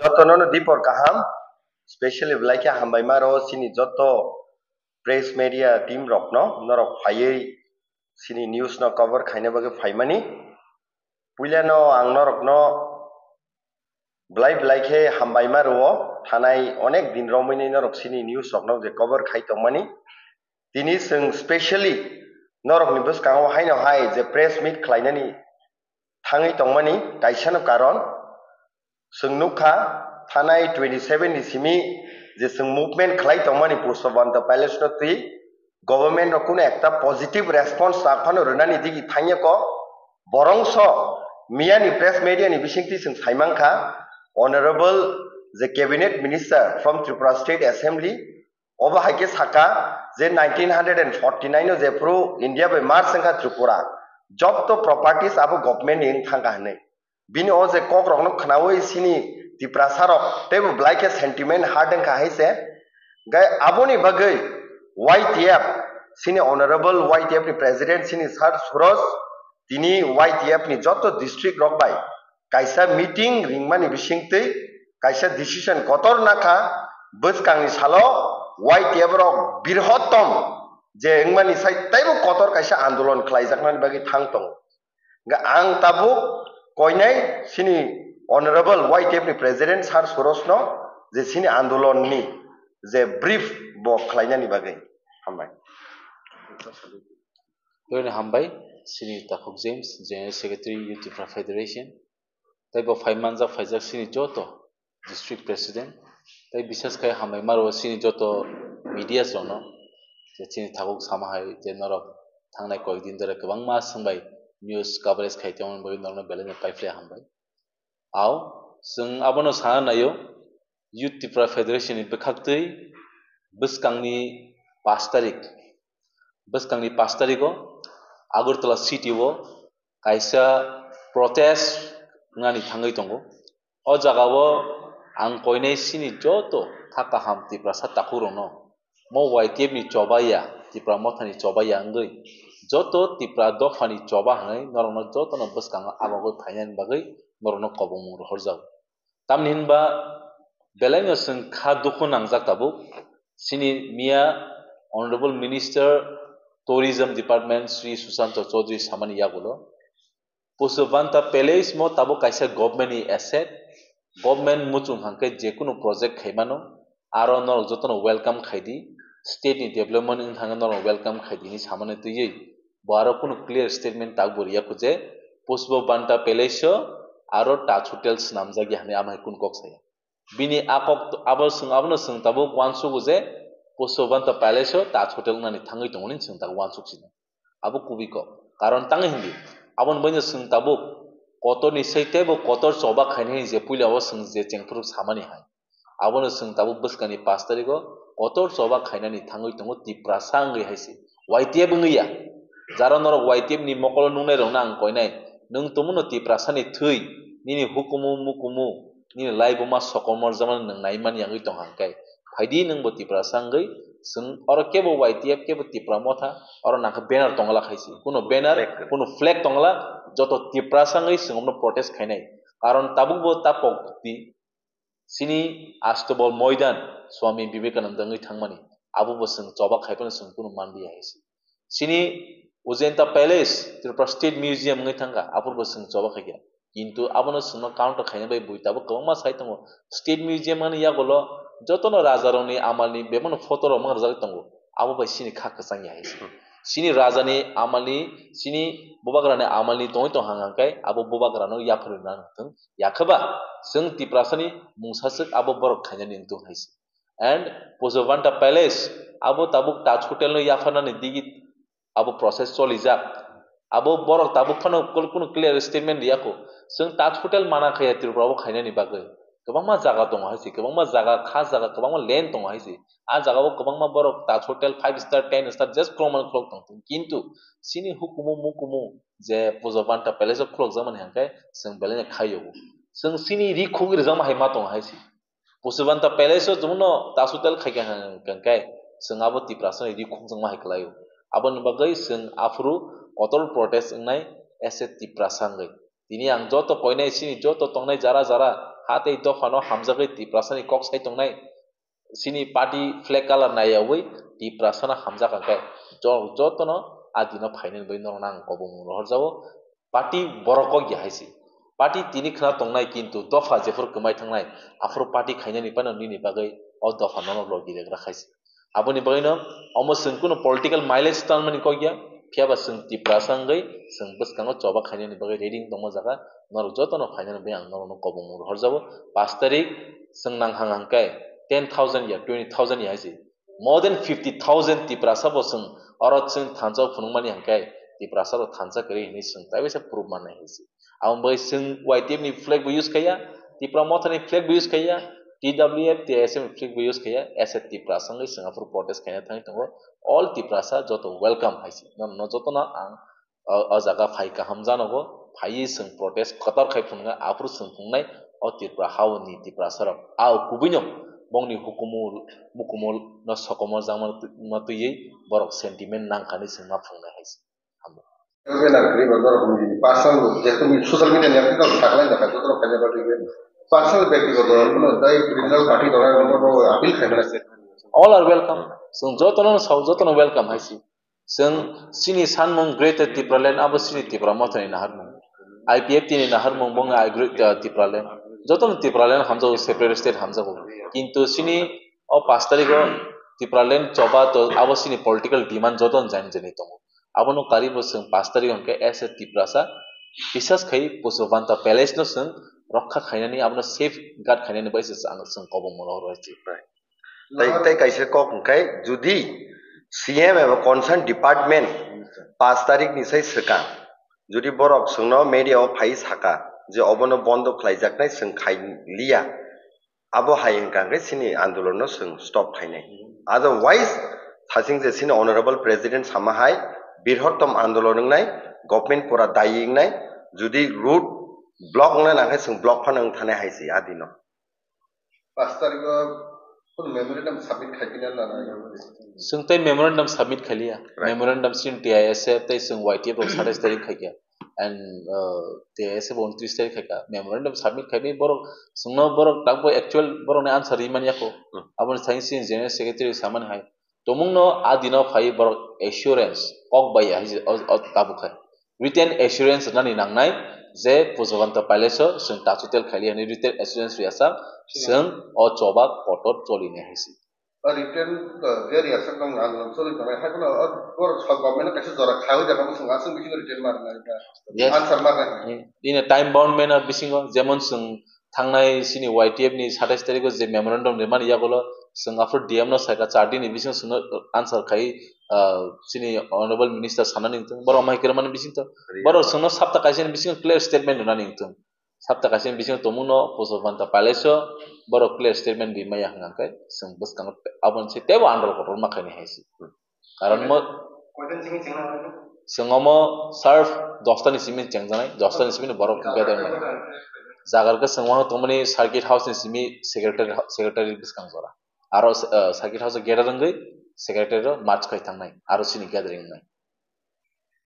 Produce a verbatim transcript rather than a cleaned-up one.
Jotono no dipor kaham, specially belai khe hambai ma rwo chini joto press media team rokno, norok phaiwi chini news no cover khaina bagwi phaimani. Puilano ang norokno belai belai khe hambai ma rwo, thanai onek din romwi norok chini news rokno je cover khai tongmani. Tini chwng specially norokni bwskango haino hai je press meet khlainani thangwi tongmani kaisano karon. Chwng nukha, thanai twenty seven ni simi je chwng movement khlai tongmani Pushpabanta Palace no twi government no kuno ekta positive response rok phano rwnani digi thangya ko. Borongso miyani press media ni bisingtwi chwng saimankha, Honorable je Cabinet Minister from Tripura State Assembly, obo hai khe saka je nineteen forty nine o jephru India bai merge wngkha Tripura, jotto properties abo government ni wng thangkha hwnwi. Bini o je kok rokno khnaui chini Tiprasa rok teibo belai khe sentiment hurt wngkha hai se. Gai aboni bagwi Y T F, chini Honorable Y T F ni President chini Sir Suroj, tini Y T F ni joto district rok bai kaisa meeting ringmani bisingtwi kaisa decision kotor nakha, bwskangni salo Y T F rok birhotom je wngmani sai teibo kotor kaisa andolon khlaijaknani bagwi thang tongo. Hwnkhe ang tabuk koinai chini Honorable Y T F ni President Sir Suroj no je chini andolon ni je brief bo khlainani bagwi. Hambai. Toini hambai, chini Takhuk James, General Secretary, Youth Tripura Federation, tei bo phai manjak, phaijak chini joto District President, tei bises khai hambai ma rwo chini joto media rokno, je chini tabuk sama hai je norok thangnai koyek din dore kwbangma swngbai news coverage khai tongmani bagwi norokno belai no paiphlai hambai. Ao, chwng abono sana naio, Youth Tripura Federation ni bwkhaktwi bwskangni pash tarik, bwskangni pash tarigo Agartala city o kaisa protest wngnani thangwi tongo. O jagao ang koinai chini joto kha kaham Tiprasa takhukrokno, mo Y T F ni choba ya, Tipra Mothani choba ya wngwi joto Tipra dophani choba hwnwi norokno jotono bwskango abagwi phainani bagwi norokno kobongmung rohorjago. Tamni hinba belaino chwng kha dukhu nangjak tabuk. Chini miya Honorable Minister Tourism Department Shri Sushanta Chaudhary samani yagulo Pushpabanta Palace mo tabuk kaisa government ni asset, government muchung hangkhe jekunu project khaimano, aro norok jotono welcome khaidi, state ni development wng thangkhe norok welcome khaidi hinwi samani twiwi bo aro kunu clear statement tabukbo riya kho je Pushpabanta Palace o aro Taj Hotel swnamjakya hinwi amhai kunu kok saya. Bini a kok abo chwng, abono chwng tabuk uansukgo je Pushpabanta Palace o Taj Hotel wngnani thangwi tongo hinwi chwng tabuk uansuk sino. Abo kubui kok. Karon tangwi hindi. Aboni bagwino chwng tabuk kotorni sei teibo kotor choba khainai hinwi je puila o chwng je chengphuru samani hai. Abono chwng tabuk bwskangni pash tarigo kotor choba khainani thangwi tongo Tiprasa wngwi hai se. Y T F wngwi ya. Jaro norok Y T F ni mokolo nungnai rokno ang koinai. Nwng tongmano Tiprasani thwi, nini hukumu mukumu, nini laibuma sokomorjakmani nwng naimani wngwi tong hangkhe. Phaidi nwngbo Tiprasa wngwi, chwng oro kebo Y T F kebo Tipra Motha, oro nangkhe banner tongla khaisi. Kuno banner, flag. Kuno flag tongla, joto Tiprasa wngwi chwng omno protest khainai. Karon tabukbo ta pok di, chini Astobol Moidan Swami Vivekananda wngwi thangmani, abobo chwng choba khaiphano chwng kuno manliya hai se. Chini Ujanta Palace, Tripura State Museum wngwi thangkha, aphurbo chwng choba khaikha. Kintu abono chwngno counter khaina bai bui tabuk kwbangma sai tongo. State Museum ani yagulo jotono rajarokni amalni bebakno photo rok mangrwjagwi tongo. Abo bai chini kha kwchang ya hai se. Hmm. Chini rajani amalni, chini bubagrani amalni tongwi tong hang hang khe abo bubagrano yapharwi nang thung. Yakhe ba chwng Tiprasani mungsaswk abo borok khainani wng tong hai se. And Pushpabanta Palace, abo tabuk Taj Hotel no yapharnani digi abo process cholijak. Abo borok tabuk phano kul-, kunu clear statement riyakho. Chwng Taj Hotel mana khaya Tripura o khainani bagwi. Kwbangma jaga tongo hai se, kwbangma jaga, kha jaga, kwbangma land tongo hai se. A jaga o kwbangma borok Taj Hotel five star, ten star just khulokmani khulok tong thung. Kintu chini hukumu mukumu je Pushpabanta Palace o khulokjakmani hangkhe chwng belai no khaio. Chwng chini ri khugwi rwjakma hai ma tongo hai se. Pushpabanta Palace o chwngno Taj Hotel khaikha hwnkhe chwng abo Tiprasani ri khukjakma hai kwlaio. Aboni bagwi chwng aphuru kotor protest wngnai as a Tiprasa wngwi. Tini ang joto koinai chini joto tongnai jara jara Ha tei dophano hamjagwi Tiprasani kok sai tongnai. Chini party flag colour naiyawi Tiprasano hamjak hwnkhe jo-, jotono a dino phainani bagwi norokno ang kobongmung rohorjago. Party borok kok ya hai se. Party tini khna tongnai, kintu dopha jephuru kwmai thangnai, aphuru party khainani phano nini bagwi o dopha nono logi regra khai se. Aboni bagwino omo chwng kunu political mileage tanmani kok ya, phiya ba chwng Tiprasa wngwi chwng bwskango choba khainani bagwi ready wng tongma jaga, norok jotono phainani bagwi ang norokno kobongmung rohorjago. Pash tarik chwng nang hang hang khe ten thousand ya, twenty thousand ya hai se. More than fifty thousand Tiprasa bo chwng oro chwng thansa o phunukmani hwnkhe Tiprasa rok thansa kwrwi hinwi chwng taibaisa proof mannai hai se. Aboni bagwi chwng Y T F ni flag bo use khaiya, Tipra Motha ni flag bo use khaiya, T W F, T S F ni flag bo use khaiya, as a Tiprasa wngwi chwng aphuru protest khaina thangwi tongo. All Tiprasa joto welcome hai se. No, no jotono ang o, o jaga phai kaham janogo, phaiwi chwng protest kotor khai phunuknai, aphuru chwng phunuknai, o Tripura haoni Tiprasa rok. A o kubuino bongni hukumu, mukumu no sokomorjakma twi-, ma twiwi borok sentiment nangkha hinwi chwng ma phunuknai hai se. Hambai. Personal, jehetu social media ni apni kok sakhlai jakha, joto rok khaina bagwi personal, byaktigoto, kono dai regional party dona, kono appeal khaimani. All are welcome. Chwng jotono sao, jotono welcome hai se. Chwng chini sanmung Greater Tipraland abo chini Tipra Mothani naharmung. I P F T ni naharmung bongni I Greater Tipraland. Jotono Tipraland hamjago, separate state hamjago. Kintu chini o pash tarigo Tipraland choba to abo chini political demand jotono jani jani tongo. Abono karibo chwng pash tarik hwnkhe as a Tiprasa bisas khai Pushpabanta Palace no chwng rokha khainani, abono safe guard khainani bai se ang chwng kobongmung rohor hai se. Tei, tei kaisa kok hwnkhe, jodi C M eba concern department pash tarik ni sai swkang, jodi borok chwngno media o phai saka je obono bondo khlaijaknai, chwng khai liya, abo hai hwnkha hwnkhe chini andolon no chwng stop khainai. Otherwise, thasing je chini honorable president sama hai, birhottom andolon wngnai, government pura dayi wngnai, jodi road block wngnai nangkhe chwng block phano wng thanai hai se adino. Pash tarikh o memorandum submit khai pina na na. Chwng tei memorandum submit khai liya. Right. Memorandum chini T I S F tei chwng Y T F rok satais tarik khai kha. And, uh, T I S F bo untris tarik khai kha. Memorandum submit khai bai borok chwngno borok takbo actual borokni answer ri man yako. Hmm. Aboni thani chini general secretary samani hai. Tongmungno a dino phai borok assurance kok bai ya hai o, o tabuk khai. Written assurance rwnani nangnai je Pushpabanta Palace o chwng tachu tel khaili hwnwi written assurance rwya sak, chwng o choba kotor choli nai hai se. O written, uh, je rwya sak nang ang choli tongnai, hai phano o borok sal government no kaisa jora khawi jagao chwng aswk bisingo written ma rwnai ba. Yes. Answer ma rwnai. In a time bound manner bisingo, jemon chwng thangnai chini Y T F ni satais tarikh o je memorandum rimani yagulo chwng aphuru D M no saikha, char din ni bisingo chwngno answer khai, ah, chini honorable minister sanani wngthung, borok mai kwrwmani bisingtwi borok chwngno sapta kaisa ni bisingo clear statement rwnani wngthung, sapta kaisa ni bisingo tongmungno Pushpabanta Palace o borok clear statement rimaya hwnkhe chwng bwskango aboni se teibo andolon kotorma khainai hai se. Karon mo, chwng omo sharp dosta ni simi chengjaknai, dosta ni simi borok gather nai. Jaga khe chwng wano tongmani circuit house ni simi secretary, secretary bwskang jora. Aro, uh, circuit house o gather wngwi secretary o march khai thangnai, aro chini gathering wngnai.